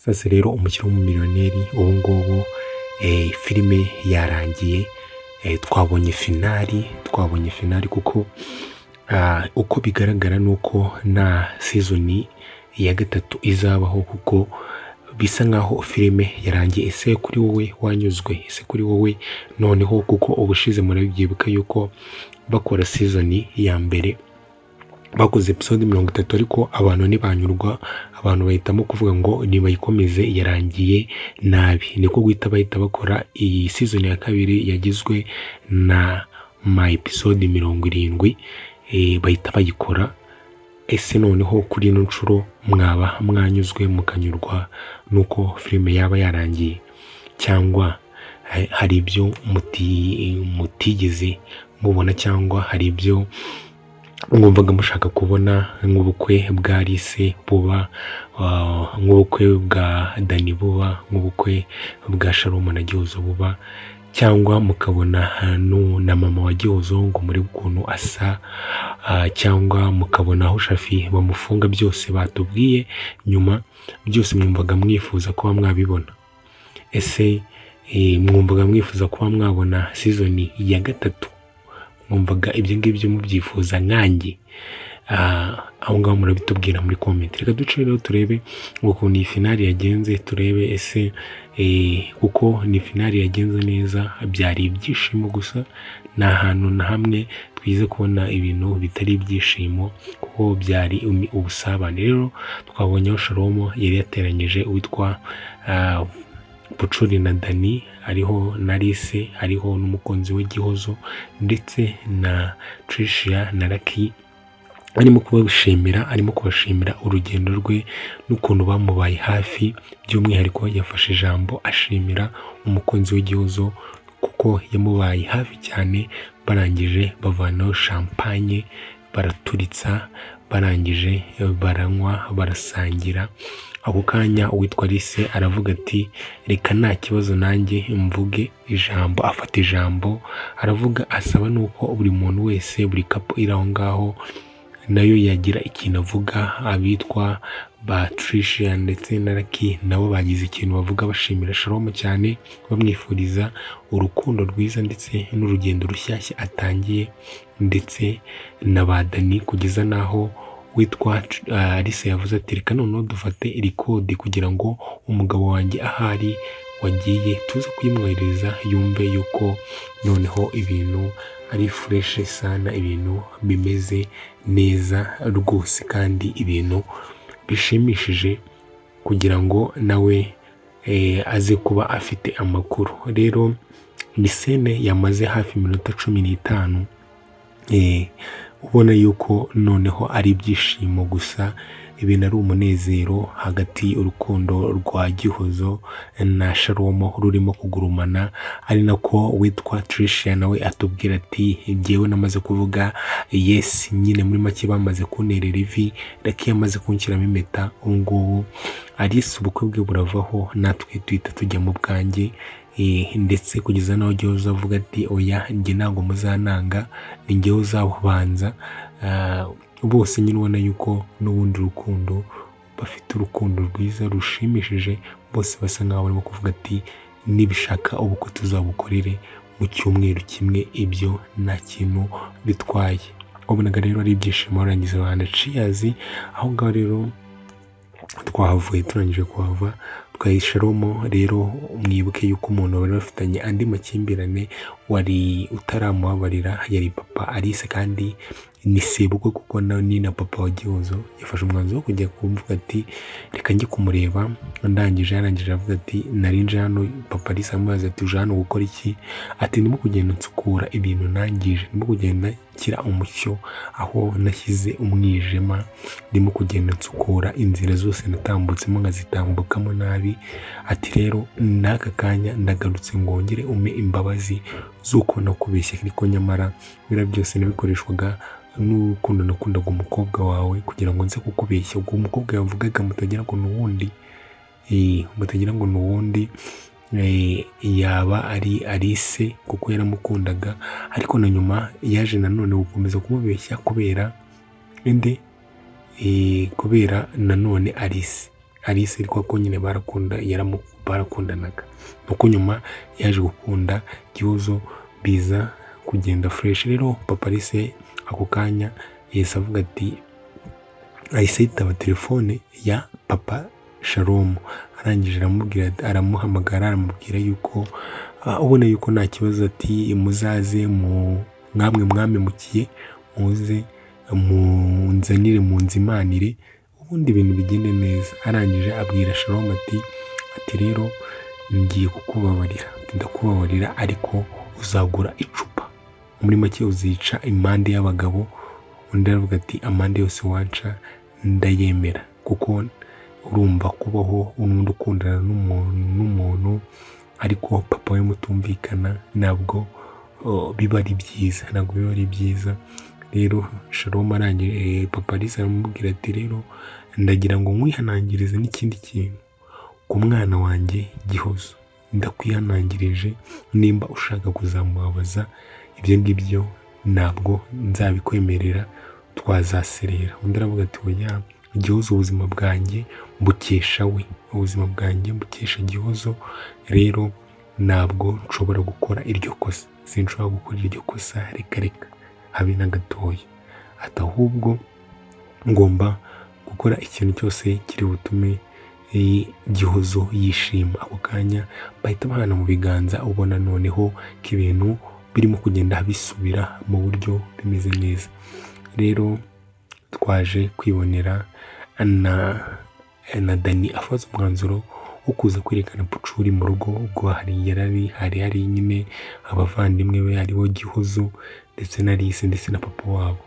Sasa rero Umukire w'Umumiliyoneri ubu ngubu filime yarangiye, twabonye finale, twabonye finale kuko uko bigaragara ni uko nta season ya gatatu izabaho, kuko bisa nkaho filime yarangiye. Ese kuri wowe wanyuzwe? Ese kuri wowe noneho, kuko ubushize murabyibuka yuko bakora season ya mbere bakoze episode 30, ariko abantu ntibanyurwa, abantu bahitamo kuvuga ngo nibayikomeze yarangiye nabi, niko guhita bahita bakora iyi season ya kabiri yagizwe na ma episode 70, bahita bayikora. Ese noneho kuri ino nshuro mwaba mwanyuzwe, mukanyurwa n'uko filime yaba yarangiye, cyangwa hari ibyo mutigeze mubona, cyangwa hari ibyo mwumvaga mushaka kubona, nk'ubukwe bwa Alice buba, nk'ubukwe bwa Dani buba, nk'ubukwe bwa Shalom na Gihozo buba, cyangwa mukabona na mama wa Gihozo ngo murebe ukuntu asa, cyangwa mukabona aho Shafi bamufunga, byose batubwiye nyuma, byose mwumvaga mwifuza kuba mwabibona? Ese mwumvaga mwifuza kuba mwabona season ya gatatu? Mwumvaga ibyo ngibyo mubyifuza nkanjye? Aho ngaho murabitubwira muri comment. Reka duce rero turebe ukuntu iyi finale yagenze, turebe ese kuko ni finale yagenze neza, byari ibyishimo gusa, nta hantu na hamwe twize kubona ibintu bitari ibyishimo, kuko byari ubusabane. Rero twabonye aho Shalom yari yateranyije uwitwa Pucuri na Dani, hariho na Alice, hariho n'umukunzi we Gihozo, ndetse na Tricia na Lucky, arimo kubashimira urugendo rwe n'ukuntu bamubaye hafi. By'umwihariko yafashe ijambo ashimira umukunzi w'Igihozo kuko yamubaye hafi cyane. Barangije bavanaho champagne baraturitsa, barangije baranywa, barasangira. Ako kanya uwitwa Alice aravuga ati: "Reka nta kibazo nanjye mvuge ijambo." Afata ijambo aravuga, asaba nuko buri muntu wese, buri couple iri aho ngaho nayo yagira ikintu avuga. Abitwa ba Tricia ndetse na Lucky nabo bagize ikintu bavuga, bashimira Shalom cyane, bamwifuriza urukundo rwiza ndetse n'urugendo rushyashya atangiye, ndetse na ba Dani, kugeza n'aho witwa Alice yavuze ati: "Reka noneho dufate record kugira ngo umugabo wanjye ahari wagiye tuze kuyimwoherereza, yumve yuko noneho ibintu ari fresh sana, ibintu bimeze neza rwose kandi ibintu bishimishije, kugira ngo nawe aze kuba afite amakuru." Rero ni scene yamaze hafi iminota 15, ubona yuko noneho ari ibyishimo gusa, ibintu ari umunezero hagati urukundo rwa Gihozo na Shalom rurimo kugurumana, ari nako witwa Tricia nawe atubwira ati: "Njyewe namaze kuvuga yes." Nyine muri make bamaze kunterera ivi, Lucky yamaze kunshyiramo impeta, ubu ngubu Alice ubukwe bwe buravaho, natwe tuhita tujya mu bwanjye. Ndetse kugeza n'aho Gihozo avuga ati: "Oya, njye ntabwo muzananga, ni njyewe uzabubanza." Bose nyine ubona yuko n'ubundi urukundo bafite, urukundo rwiza rushimishije, bose basa nkaho barimo kuvuga ati: "Nibishaka ubukwe tuzabukorere mu cyumweru kimwe, ibyo nta kintu bitwaye." Wabonaga rero ari ibyishimo, barangiza bahana cheers. Aho ngaho rero twahavuye, turangije kuhava twayisharomo. Rero mwibuke yuko umuntu bari bafitanye andi makimbirane wari utaramubabarira yari papa Alice, kandi ni sebukwe kuko ni na papa wa Gihozo. Yafashe umwanzuro wo kujya kumvuga ati: "Reka njye kumureba." Ndangije yarangije avuga ati: "Nari nje hano." Papa Alice amubaza ati: "Uje hano gukora iki?" Ati: "Ndimo kugenda nsukura ibintu nangije, ndimo kugenda nshyira umucyo aho nashyize umwijima, ndimo kugenda nsukura inzira zose natambutsemo nkazitambukamo nabi." Ati: "Rero n'aka kanya ndagarutse ngongere umpe imbabazi z'uko nakubeshye, ariko nyamara biriya byose nabikoreshwaga n'urukundo nakundaga umukobwa wawe kugira ngo nze kukubeshya." Ubwo umukobwa yavugaga mutagira ngo ni uwundi, mutagira ngo ni uwundi, yaba ari Alice kuko yaramukundaga, ariko na nyuma yaje nanone gukomeza kumubeshya kubera inde? Kubera nanone Alice. Alice, ariko ko nyine barakundanaga, nuko nyuma yaje gukunda Gihozo biza kugenda fresh. Rero papa Alice ako kanya yahise avuga ati, ahise yitaba telefone ya papa Shalom, arangije aramubwira, aramuhamagara, aramubwira yuko ubona yuko nta kibazo, ati muzaze mu mwamwe mwampemukiye, muze munzanire munzimanire ubundi ibintu bigende neza. Arangije abwira Shalom ati rero ngiye kukubabarira, ndakubabarira ariko uzagura icupa, muri make uzica impande y'abagabo. Undi aravuga ati amande yose wanca ndayemera, kuko urumva kubaho n'undi ukundana n'umuntu ariko papa we mutumvikana ntabwo biba ari byiza, ntabwo biba ari byiza. Rero Shalom arangije, papa Alice aramubwira ati rero ndagira ngo nkwihanangirize n'ikindi kintu ku mwana wanjye Gihozo, ndakwihanangirije nimba ushaka kuzamubabaza ibyo ngibyo ntabwo nzabikwemerera, twazaserera. Undi aravuga ati oya Gihozo ubuzima bwanjye mbukesha we, ubuzima bwanjye mbukesha Gihozo, rero ntabwo nshobora gukora iryo kosa, sinshobora gukora iryo kosa, reka reka habe na gatoya. Ati ahubwo ngomba gukora ikintu cyose kiri butume Gihozo yishima. Ako kanya bahita bahana mu biganza, ubona noneho ko ibintu birimo kugenda bisubira mu buryo bimeze neza. Rero twaje kwibonera na Dani afata umwanzuro wo kuza kwerekana Pucuri mu rugo, ubwo hari nyine abavandimwe be hariho Gihozo ndetse na Alice ndetse na papa wabo.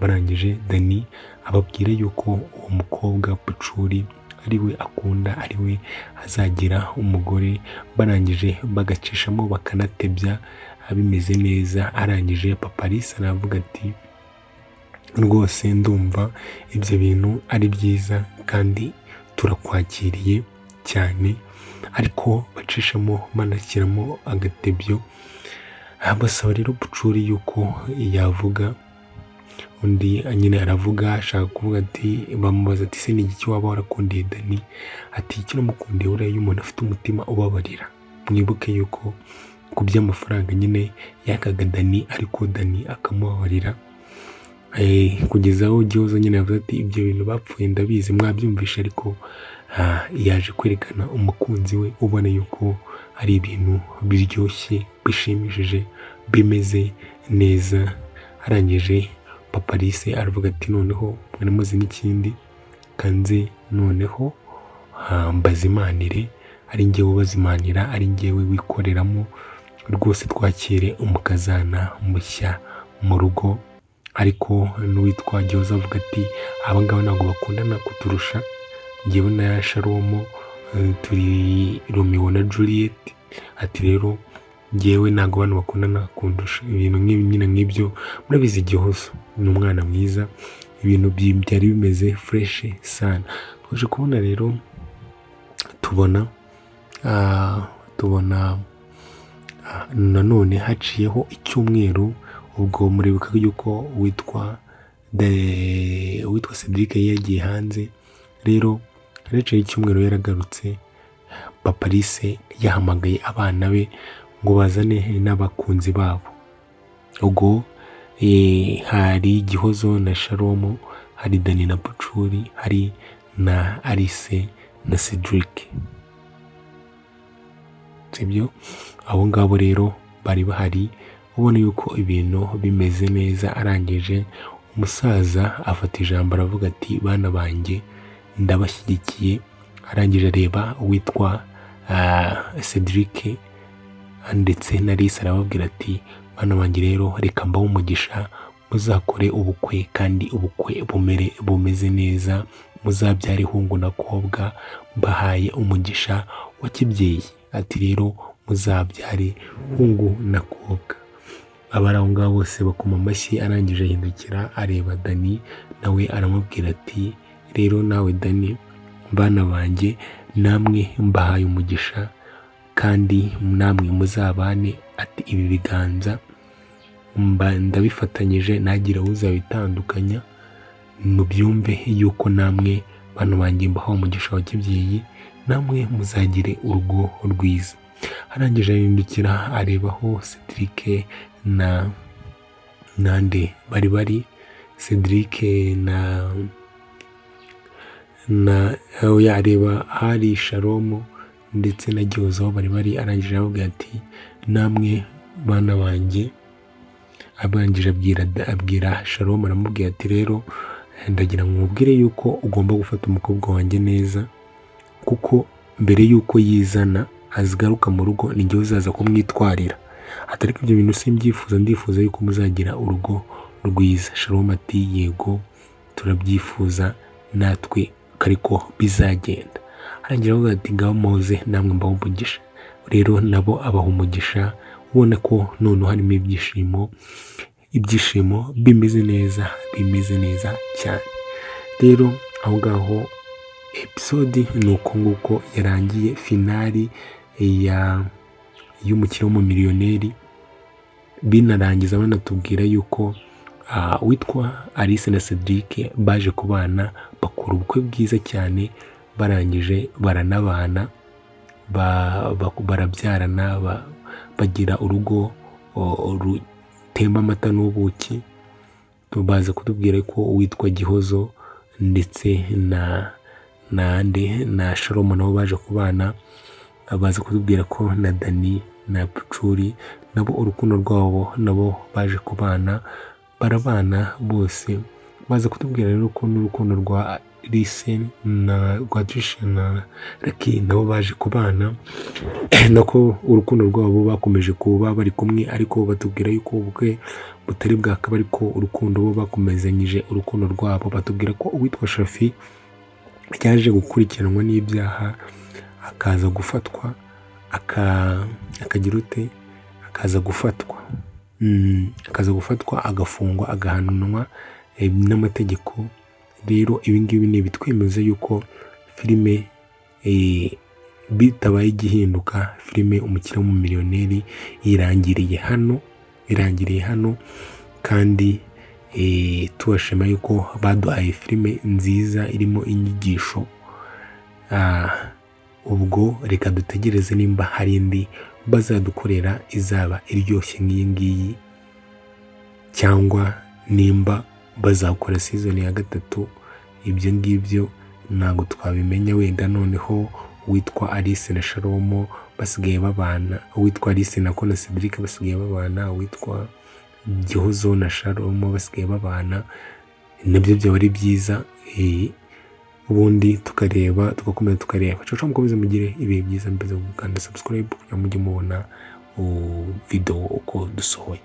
Barangije Dani ababwira yuko uwo mukobwa Pucuri ari we akunda, ari we azagira umugore. Barangije bagacishamo bakanatebya bimeze neza. Arangije papa Alice aravuga ati rwose ndumva ibyo bintu ari byiza kandi turakwakiriye cyane, ariko bacishamo banashyiramo agatebyo. Basaba rero Pucuri yuko yavuga, undi nyine aravuga ashaka kuvuga ati, bamubaza ati se ni igiki waba warakundiye Dani? Ati icyo namukundiye buriya iyo umuntu afite umutima ubabarira, mwibuke yuko ku by'amafaranga nyine yakaga Dani ariko Dani akamubabarira, kugeza aho Gihozo nyine yavuze ati ibyo bintu bapfuye ndabizi mwabyumvishe, ariko yaje kwerekana umukunzi we, ubona yuko ari ibintu biryoshye bishimishije bimeze neza. Arangije papa Alice aravuga ati noneho mwari muzi n'ikindi, kanze noneho mbazimanire, ari njyewe ubazimanira, ari njyewe wikoreramo rwose, twakire umukazana mushya mu rugo. Ariko n'uwitwa Gihozo avuga ati aba ngaba ntabwo bakundana kuturusha, njyewe na Shalom turi Romeo na Juliet, ati rero njyewe ntabwo bano bakundana kundusha, ibintu nyine nk'ibyo. Murabizi Gihozo ni umwana mwiza, ibintu byari bimeze fresh sana. Twaje kubona rero tubona nanone haciyeho icyumweru, ubwo muribuka yuko uwitwa Cedric yari yagiye hanze, rero haciyeho icyumweru yaragarutse, papa Alice yahamagaye abana be ngo bazane n'abakunzi babo. Ubwo hari Gihozo na Shalom, hari Dani na Pucuri, hari na Alice na Cedric, sibyo? Abo ngabo rero bari bahari, ubona yuko ibintu bimeze neza. Arangije umusaza afata ijambo aravuga ati bana banjye ndabashyigikiye. Arangije areba uwitwa Cedric ndetse na Alice arababwira ati bana banjye rero reka mbahe umugisha, muzakore ubukwe kandi ubukwe bumeze neza, muzabyare hungu na kobwa, mbahaye umugisha wa kibyeyi. Ati rero muzabyare hungu na kobwa. Abari aho ngaho bose bakoma amashyi. Arangije ahindukira areba Dani, nawe aramubwira ati rero nawe Dani, bana banjye namwe mbahaye umugisha kandi namwe muzabane. Ati ibi biganza ndabifatanyije, ntagire uzabitandukanya, mubyumve yuko namwe Bantu banjye, mbaho umugisha wa kibyeyi, namwe muzagire urugo rwiza. Arangije arahindukira arebaho Cedric na nande bari Cedric na yareba ahari Shalom ndetse na Gihozo aho bari. Arangije arababwira ati: "Namwe bana banjye." Arangije abwira Shalom, aramubwira ati: "Rero ndagira ngo mubwire yuko ugomba gufata umukobwa wanjye neza, kuko mbere yuko yizana azagaruka mu rugo ni njyewe uzaza kumwitwarira." Ati: "Ariko ibyo bintu simbyifuza, ndifuza yuko muzagira urugo rwiza." Shalom ati: "Yego, turabyifuza natwe ariko bizagenda." Arangira avuga ati: "Ngaho muze namwe mbahe umugisha." Rero nabo abaha umugisha, ubona ko noneho harimo ibyishimo, ibyishimo bimeze neza, bimeze neza cyane. Rero aho ngaho episode ni uko nguko yarangiye, finale ya y'Umukire w'Umumiliyoneri. Binarangiza banatubwira yuko witwa Alice na Cedric baje kubana, bakora ubukwe bwiza cyane, barangije baranabana, barabyarana, bagira urugo rutemba amata n'ubuki. Baza kutubwira ko uwitwa Gihozo ndetse na nande na Shalom nabo baje kubana. Baza kutubwira ko na Dani na Pucuri nabo urukundo rwabo nabo baje kubana, barabana bose. Baza kutubwira rero ko n'urukundo rwa Lise na rwa Tricia na Lucky nabo baje kubana, nako urukundo rwabo bakomeje kuba bari kumwe, ariko batubwira yuko ubukwe butari bwakaba, ariko urukundo bo bakomezanyije urukundo rwabo. Batubwira ko uwitwa Shafi yaje gukurikiranwa n'ibyaha, akaza gufatwa, akagira ute, akaza gufatwa, akaza gufatwa agafungwa, agahanwa n'amategeko. Rero ibi ngibi ni ibitwemeza yuko filime bitabaye igihinduka, filime Umukire w'Umumiliyoneri irangiriye hano, irangiriye hano. Kandi tubashima yuko baduhaye filime nziza irimo inyigisho. Ubwo reka dutegereze nimba hari indi bazadukorera izaba iryoshye nk'iyi ngiyi, cyangwa nimba bazakora season ya gatatu. Ibyo ngibyo ntabwo twabimenya. Wenda noneho uwitwa Alice na Shalom basigaye babana, uwitwa Alice na na Cedric basigaye babana, uwitwa Gihozo na Shalom basigaye babana, nabyo byaba ari byiza. Ubundi tukareba, tugakomeza tukareba. Ciao, mukomeze mugire ibihe byiza. Mbere gukanda subscribe kugira ngo mujye mubona video uko dusohoye.